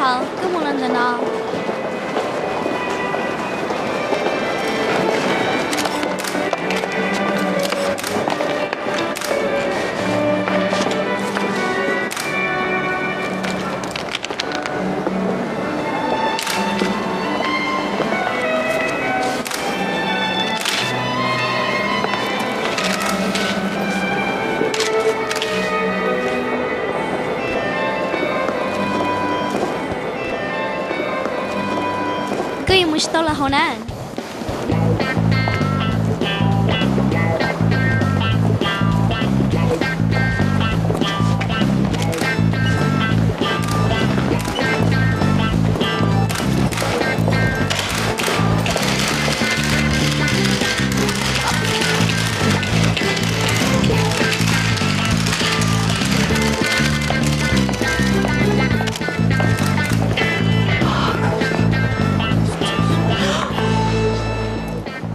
Hov, koj mus los ntawm no. Koj yuav mus tsis tau lawm hauv na.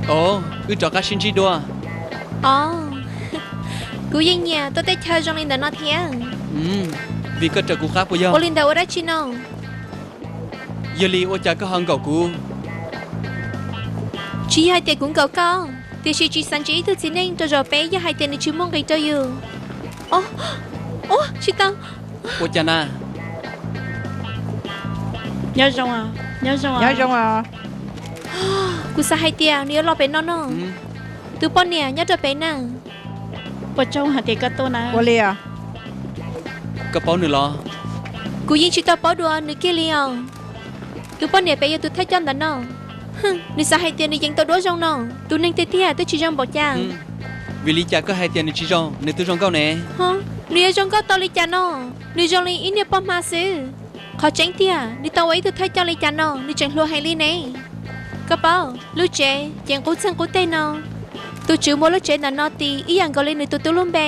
Os, wb rov qab sib ntsib dua. Os, kuv yeej nyiam tuaj teb chaws zoo li ntawm no thiab. Vim koj raws kuv qab puas yog? Ua li ntawd ua dab tsi no? Yog li ua cas koj ho nkaum kuv? Tsis yog hais tias kuv nkaum koj, tiam sis tsis xav ntsib ib tug txiv neej rau zaum peb yog hais tias nws tsis muaj nqis rau yus. Os, tsis tau. Ua cas na? Nyob zoo. Kuv xav hais tias nws yuav los pem no no. Tus poj niam nyob rau pem na. Ua tsaug hais tias koj tuaj na. Ua li os. Koj paub nws los? Kuv yeej tsis tau paub dua nws kiag li os. Tus poj niam pem yog tus thawj coj ntawm no. Nws xav hais tias nws yeej tau duab zoo no. Tus neeg tiag tiag twb tsis zoo npaum cas. Vim li cas koj hais tias nws tsis zoo, nws twb zoo nkauj ne? Nws yuav zoo nkauj tau li cas no? Nws zoo li ib niag poj hma xwb. Qhov tseeb tiag, nws tau ua ib tug thawj coj li cas no, nws tseem hluas heev li ne. Koj paub, lub tsev ces qub txheej qub teg no, tus tswv muab lub tsev ntawm no tis ib yam nkaus li nws tus tub lub npe.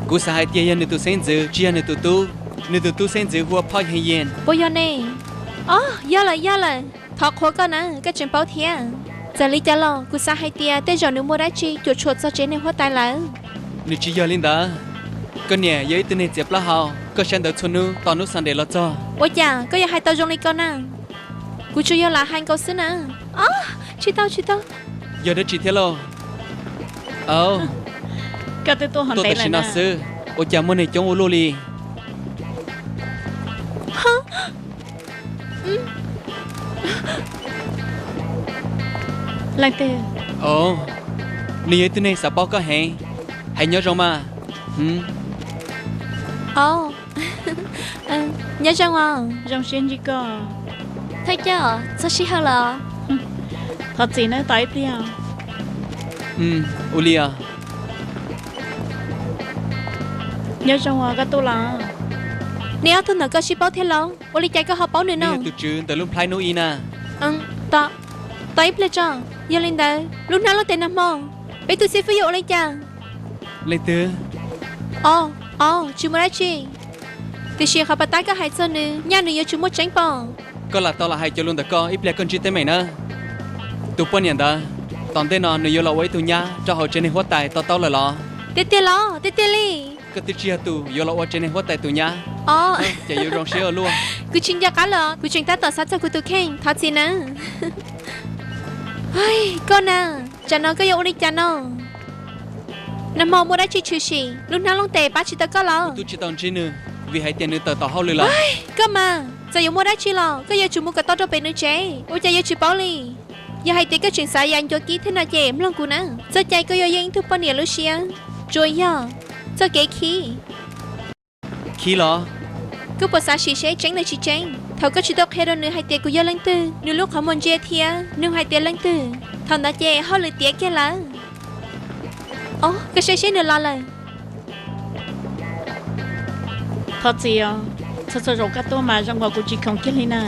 Kuv xav hais tias yog nws tus xeeb ntxwv, tsis yog nws tus tub. Nws tus tub xeeb ntxwv hu ua Phoj Yeej Yees. Puas yog ne? Os, yog lawm, yog lawm. Thov qhuas koj na, koj tseem paub thiab. Txawm li cas los kuv xav hais tias tej zaum nws muaj dab tsi cuam tshuam txog tsev neeg huab tais lawm. Nws tsis yog li ntawd. Koj niam yog ib tug neeg txiav plaub hau, koj saib ntawv txhua hnub tos hnub Sunday los txog. Ua cas koj yuav hais tau zoo li ko na? Kuv tsuas yog lam hais nkaus xwb na. Os, tsis tau, tsis tau. Yog dab tsi thiab lauj? Au, tuaj tam sim no xwb, ua cas muaj neeg coob ua luaj li? Leej twg? Os, nws yog ib tug neeg xav paub koj heev. Hais nyob zoo mas. Os, nyob zoo os. Zoo siab ntsib koj. Thawj coj, txog sij hawm lawm. Thov txim nawb, tos ib pliag. Ua li os. Nyob zoo os, koj tuaj los? Nej ob tug ntawm koj sib paub thiab los? Ua li cas koj ho paub nws no? Nws yog tus tswv ntawm lub nplhaib hnub ib na. Tos, tos ib pliag tso. Yog li ntawd lub hnab looj tes nag hmo peb tug xib fwb yuav ua li cas? Leej twg? Os, os, tsis muaj dab tsi. Tiam sis qhov pas tab koj hais txog nws, nyaj nws yuav tsis muaj tseeb pom. Koj lam tau lam hais cov lus ntawm koj, ib pliag koj ntsib teeb meem na. Tus poj niam ntawd, tom ntej no nws yuav los ua ib tug nyab rau hauv tsev neeg huab tais to taub lawm los? Tiag tiag los? Tiag tiag li. Koj twb tsis yog tus yuav los ua tsev neeg huab tais tus nyab. Os, ces yuav zoo siab ua luaj. Kuv tsis nco qab los, kuv tseem tab tom xav txog kuv tus kheej, thov txim nawb. Koj na, tsam no koj yuav ua li cas no? Nag hmo muaj dab tsi tshwm sim, lub hnab looj tes pab tsis tau koj los? Kuv twb tsis tau ntsib nws, vim hais tias nws tawm tom hauj lwm lawm. Koj mas, txawm yuav muaj dab tsi los koj yuav tsum mus kom tau rau pem nws tsev, ua cas yuav tsis paub li? Yog hais tias koj tseem xav ya ncua kib thiab no ces mloog kuv na. Txoj cai koj yuav yeej ib tug poj niam lub siab, tsuas yog txoj kev khib. Khib los? Koj puas xav sim seb tseeb los tsis tseeb? Thaum koj tsis tau qhia rau nws hais tias kuv yog leej twg, nws lub qhov muag ntsia thiab nug hais tias leej twg, thaum ntawd ces hauj lwm tiav kiag lawm. Os, koj saib seb nws los lawm. Thov txim os, txhua txhua zaus koj tuaj mas zoo nkaus kuv tsis khoom kiag li na.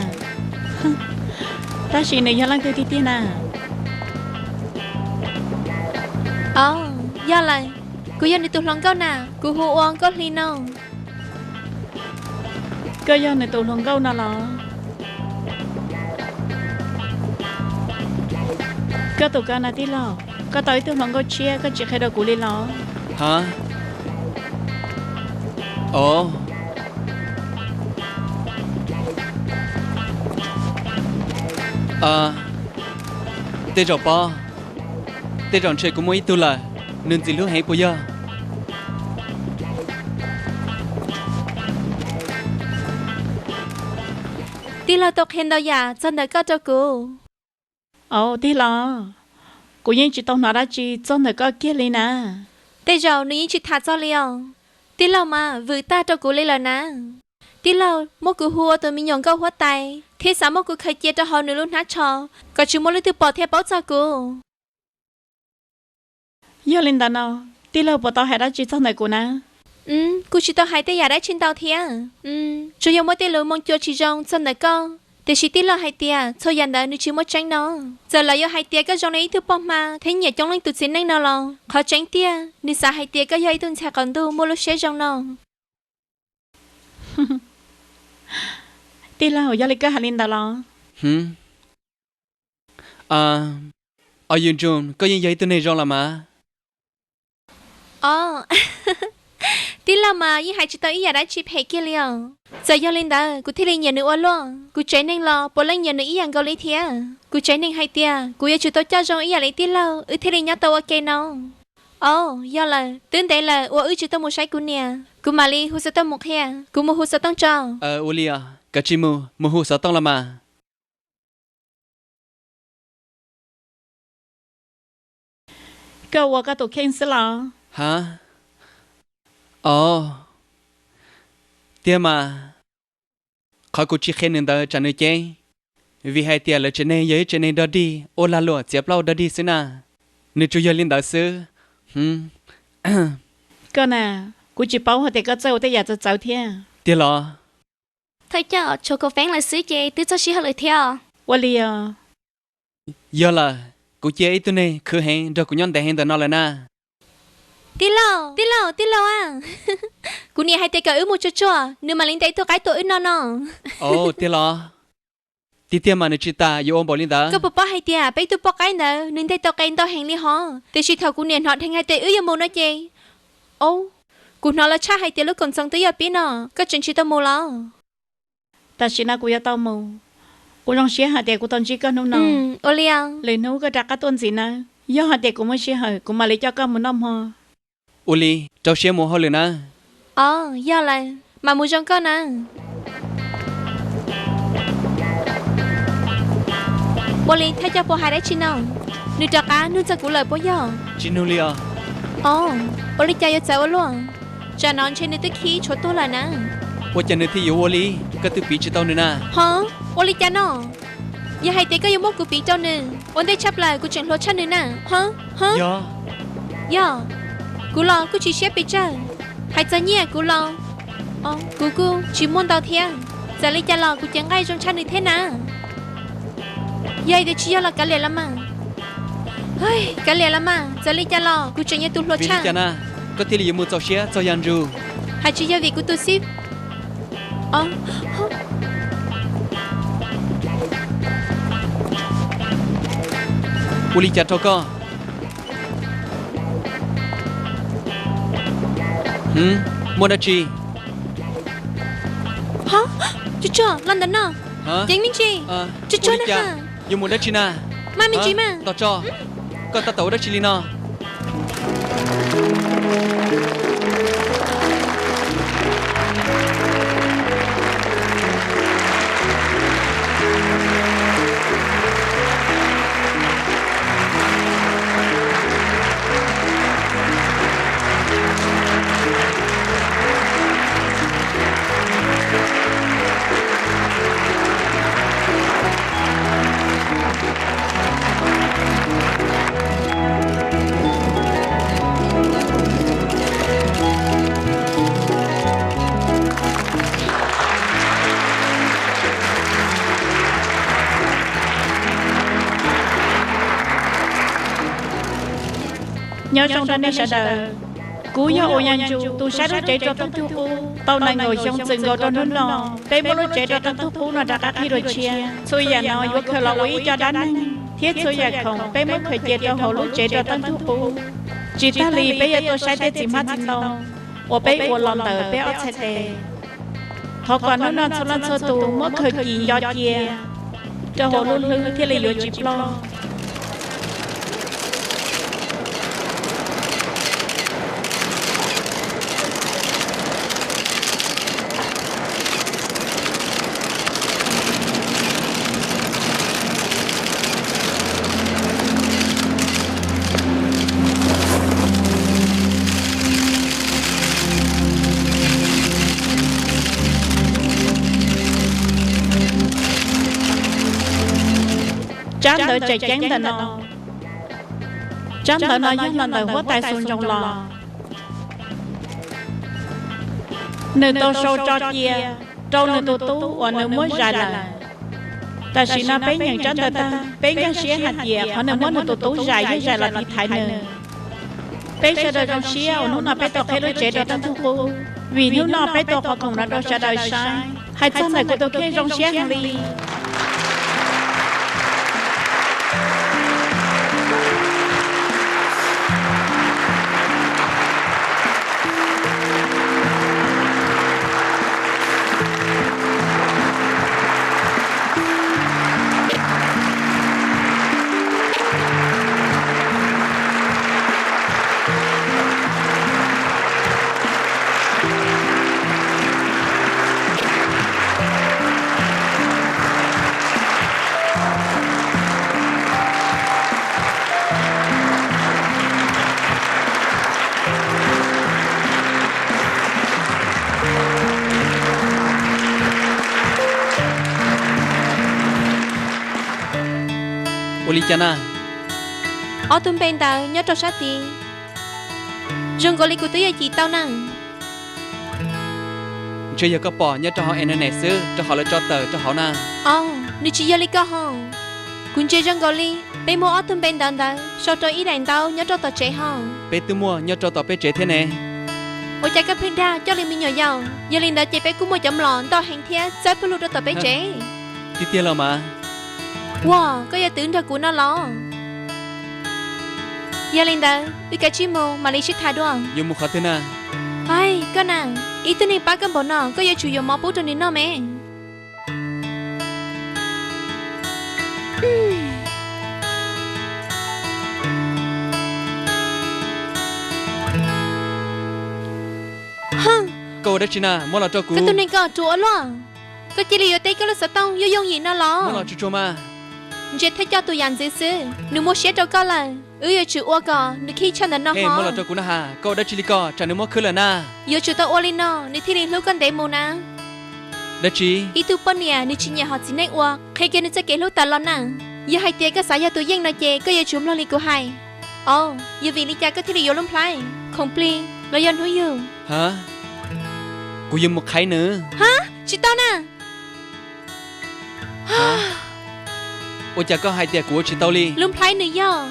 Tab sis nws yog leej twg tiag tiag na? Os, yog lawm, kuv yog nws tus hluas nkauj na, kuv hu ua Nkauj Hli no. Koj yog nws tus hluas nkauj no los? Koj tus ko na tij laug, koj tau ib tug hluas nkauj tshiab koj tsis qhia rau kuv li los? Ha? Os. Tej zaum pob, tej zaum ntshe kuv muaj ib tug lawm, nws ntxim hlub heev puas yog? Tij laug tau qhia ntau yam txog ntawm koj rau kuv. Au tij laug, kuv yeej tsis tau hnov dab tsi txog ntawm koj kiag li na. Tej zaum nws yeej tsis tham txog li os. Tij laug mas vwm tag rau kuv li lawm na. Tij laug muab kuv hu ua tus me nyuam nkauj huab tais thiab xav muab kuv khaws cia rau hauv nws lub hnab tsho kom tsis muaj leej twg pom thiab paub txog kuv. Yog li ntawd no, tij laug puas tau hais dab tsi txog ntawm kuv na? Kuv tsis tau hais tej yam dab tsi ntau thiab. Tsuas yog muaj tej lus moo cua tsis zoo txog ntawm koj, tiam sis tij laug hais tias txhua yam ntawd nws tsis muaj tseeb no. Txawm lawv yuav hais tias koj zoo li ib tug poj hma thiab nyiam coob leej tus txiv neej no los, qhov tseeb tiag nws xav hais tias koj yog ib tug ntxhais qaum ntuj muaj lub siab zoo no. Tij laug, yog li koj hais li ntawd los? Os, Yus Ntsuj, koj yeej yog ib tug neeg zoo los mas. Os, tij laug mas yeej hais tsis tau ib yam dab tsi phem kiag li os. Txawm yog li ntawd kuv thiaj li nyiam nws ua luaj. Kuv tsev neeg los puav leej nyiam nws ib yam nkaus li thiab. Kuv tsev neeg hais tias kuv yuav tsum tau coj zoo ib yam li tij laug wb thiaj li nyob tau ua ke no. Os, yog lawm, twb ntev lawm uas wb tsis tau mus saib kuv niam. Kuv mam li hu xov tooj mus qhia. Kuv mus hu xov tooj tso. Ua li os, koj cia li mus, mus hu xov tooj los mas. Koj ua koj tus kheej xwb los? Ha, os, tiag mas. Qhov kuv tsis qhia nws ntawd tsam nws ceeb, vim hais tias lawv tsev neeg yog ib tsev neeg dog dig, ua lag luam txiav plaub dog dig xwb na. Nws tsuas yog li ntawd xwb. Koj na, kuv tsis paub hais tias koj txawj ua tej yam txawv txawv thiab. Tiag los? Thawj coj, tshuav kuv feeb lawm xwb ces twb txog sij hawm lawm thiab. Ua li os. Yog lawm, kuv cia ib tug neeg khwv heev nrog kuv nyob ntev heev ntawm no lawm na. Tij laug, tij laug, tij laug a, kuv niam hais tias kom wb mus tsuag tsuag, nws mam li ntes ib tug qaib tua wb no no. Tiag los? Tiag tiag mas nws tsis tas yuav ua npaum li ntawd. Koj puas paub hais tias peb ib tug poj qaib ntawd nws nteg tau qe ntau heev li hos, tiam sis thaum kuv niam hnov dheev hais tias wb yuav mus no ces, kuv hnov los tshaj hais tias lub koom txoos twb yog pib no, koj tseem tsis tau mus los? Tam sim no kuv yuav tau mus. Kuv zoo siab hais tias kuv tau ntsib koj hnub no. Ua li, lwm hnub koj rov qab tuaj ntxiv nawb. Yog hais tias kuv muaj sij hawm kuv mam li coj koj mus noj hmo. Ua li, rau siab mus hauj lwm nawb. Os, yog lawm, mam mus zoo koj nawb. Ua li thawj coj puas hais dab tsi no? Nws rov qab nug txog kuv lawm puas yog? Tsis nug li os. Os, ua li cas yuav txawv ua luaj? Tsam no ntshe nws twb khib tshuav tuag lawm na. Ua cas nws thiaj yuav ua li? Koj twb piv tsis tau nws na. Ho, ua li cas no? Yog hais tias koj yuav muab kuv piv rau nws, ua ntej tshaj plaws kuv tseem hluas tshaj nws na. Ho, ho. Yog, kuv los kuj tsis siab pes tsawg. Hais txog nyiaj kuv los, kuv kuj tsis muaj ntau thiab. Txawm li cas los kuv cev nqaij zoo tshaj nws thiab na. Yog tias tsis yog los kav liam los mas. Kav liam los mas, txawm li cas los kuv tseem yog tus hluas tshaj. Vim li cas na, koj thiaj li yuav mus txaus siab txog Yaj Ntsus? Hais tsis yog vim kuv tus xib. Ua li cas rau koj? Muaj dab tsi? Tsuag tsuag los ntawm no. Ceev me ntsis. Tsuag tsuag na. Yuav mus dab tsi na? Maj me ntsis mas. Tos tso, koj tab tom ua dab tsi li no? Nyob zoo rau nej sawv daws. Kuv yog Ua Yaj Ntsus, tus saib lub tsev rau Teej Tug Qub tau nees nkaum xyoo txwm nkaus rau hnub no. Peb muab lub tsev rau Teej Tug Qub no rov qab qhib dua tshiab. Txhua yam no yuav khaws los ua ib co dab neeg, thiab txhua yam khoom peb muab khaws cia rau hauv lub tsev rau Teej Tug Qub. Tsis tag li peb yuav tuaj saib tej txiv hmab txiv ntoo uas peb ua los ntawm peb ob txhais tes. Thov kom hnub no txhua leej txhua tus muab khaws kis nco cia. rau hauv lub hlwb thiaj li yuav tsis ploj. Tsab ntawv tseem ceeb ntawm no. Tsab ntawv no yog los ntawm huab tais Xus Ntsoov los. Nws tau sau tso cia rau nws tus tub uas nws muab zais lawm. Tam sim no peb nyeem tsab ntawv tag, peb nkag siab hais tias qhov nws muab nws tus tub zais yeej zais los tiv thaiv nws. Peb sawv daws zoo siab uas hnub no peb tau qhib lub tsev rau Dab Ntxwg Qub, vim hnub no peb tau qhov khoom no rau sawv daws saib. Hais txog ntawm kuv tus kheej zoo siab heev li. Ua li cas na? Ob tug npe ntawd nyob rau sab tid. Zoo nkaus li kuv twb yuav cim tau na. Ntshe yog koj pom nyob rau hauv internet xwb, rau qhov lawv tso tawm rau hauv na. Au, nws tsis yog li koj ho. Kuv ntsia zoo nkaus li peb muaj ob tug npe ntawv ntawd sau rau ib daim ntaub nyob rau tom tsev ho. Peb twb muaj nyob rau tom peb tsev thiab ne. Ua cas koj pheej dag coj li me nyuam yaus? Yog li ntawd ces peb kuj muaj cov mlom ntau heev thiab txawb pawg lug rau tom peb tsev. Tiag tiag los mas. Ua, koj yuav twv nrog kuv no los? Yog li ntawd wb kav tsij mus mam li sib tham dua. Yuav mus qhov twg na? Ai, koj na, ib tug neeg pab koj npaum no koj yuav tsum yuav mov pub rau nws noj me. Koj ua dab tsi na? Muab los rau kuv. Koj tus neeg ko ruam ua luaj, koj cia li yuav teb koj lub xov tooj yooj yooj yim no los. Muab los tsuag tsuag mas. Ntsia thiaj coj tus yam ntxwv xwb, nws muaj siab rau koj lawm, wb yuav tsum ua kom nws khib tshaj ntawm no ho. Muab los rau kuv na has, koj ua dab tsi li ko, tsam nws muab khwb lawm na. Yuav tsum tau ua li no nws thiaj li hlub koj ntev mus na. Dab tsi? Ib tug poj niam nws tsis nyiam hom txiv neej ua, qhia kiag nws txoj kev hlub tas los na. Yog hais tias koj xav yog tus yeej no ces koj yuav tsum mloog li kuv hais. Au, yog vim li cas koj thiaj li yuav lub nplhaib, khoom plig los yog hnub yug? Ha, kuv yuav mus qhaib nws. Ha, tsis tau na. Ua cas koj hais tias kuv ua tsis tau li? Lub nplhaib nws yog,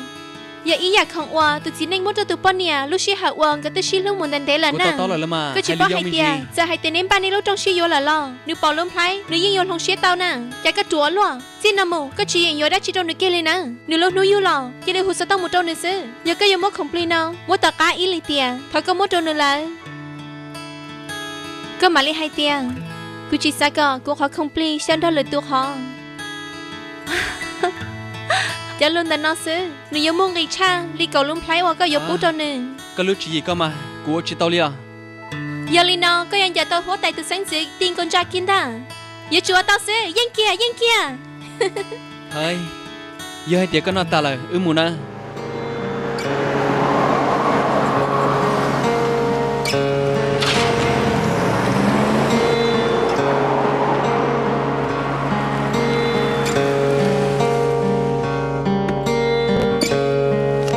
yog ib yam khoom uas tus txiv neej muab rau tus poj niam lub sij hawm uas nkawd twb sib hlub mus ntev ntev lawm na. Koj tsis paub hais tias txawm hais tias neb npaj nej lub rooj sib yuav lawm los nws pom lub nplhaib nws yeej yuav hloov siab tau na. Cas koj ruam ua luaj, txij no mus koj tsis yeem yuav dab tsi rau nws kiag li na. Nws lub hnub yug los cia li hu xov tooj mus rau nws xwb. Yog koj yuav muab khoom plig no muab tom qab ib lim tiam, thov koj muab rau nws lawm. Koj mam li hais tias, kuv tsis xav kom kuv qhov khoom plig xyaw nrog lwm tus qhov. Cov lus ntawm no xwb nws yuav muaj nqis tshaj li kaum lub nplhaib uas koj yuav pub rau nws. Koj lub tswv yim koj mas kuv ua tsis tau li os. Yog li no koj yuav ncaim tau huab tais tus xeeb ntxwv ti nkaus ntsa kiag ntag. Yuav tsum ua tau xwb, yeej kiag, yeej kiag. Hais, yog hais tias koj noj tas lawm wb mus na.